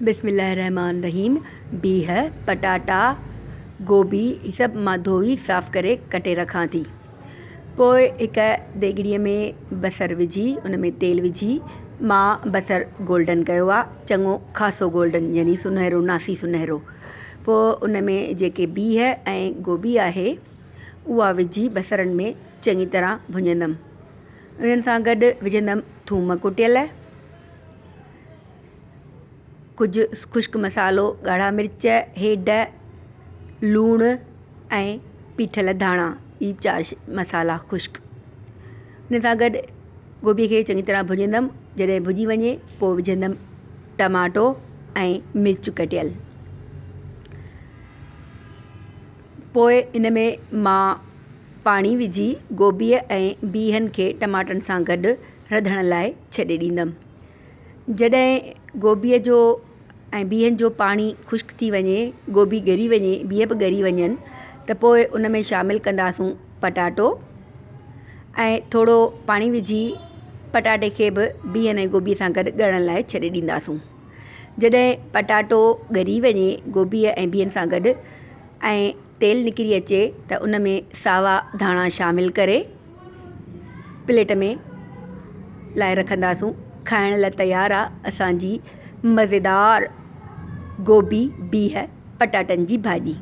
بسم الله الرحمٰن الرحيم بيهه، پٽاٽا، گوبي هي سڀ مان ڌوئي صاف ڪري ڪٽي رکان ٿي. پوء هڪ ديڳڙيء ۾ بصر وجهي ان ۾ تيل وجهي مان بصر گولڊن ڪيو آهي چڱو خاصو گولڊن يعني سنهرو ناسي سنهرو پوء ان ۾ جيڪي بيهه ۽ گوبي آهي اها وجهي بصرن ۾ چڱي طرح ڀڃندم انهن سان گڏ وجهندم ٿوم ڪٽيل ڪجهه خشڪ مصالحو، ڳاڙها مرچ، هيڊ، لوڻ ۽ پيٺل ڌاڻا هي چار مصالحا خشڪ ان سان گڏ گوبيءَ کي چڱي طرح ڀڃندم جڏهن ڀڄي وڃي پوءِ وجهندم ٽماٽو ۽ مرچ ڪٽيل پوءِ ان ۾ مان پاڻي وجهي گوبيءَ ۽ بيهن کي ٽماٽن سان گڏ رڌڻ لاءِ ڇڏي ڏيندم. جڏهن گوبيءَ جو ۽ بيهن جو پاڻي خشڪ ٿي وڃي گوبي ڳري وڃي بيهه به ڳري وڃن ته پوءِ ان ۾ شامل ڪنداسون پٽاٽو ۽ ٿورو پاڻي وجهي پٽاٽي کي به بيهن ۽ گوبيءَ سان گڏ ڳرڻ لاءِ ڇڏي ڏينداسون جڏهن پٽاٽو ڳري وڃي گوبيءَ ۽ بيهن سان گڏ ۽ تيل نڪري اچي ته ان ۾ ساوا ڌاڻا شامل ڪري پليٽ ۾ لاءِ رکنداسون کائڻ لاءِ تيار آهي اسان جي مزيدار گوبي بيهه پٽاٽن جي ڀاڄي.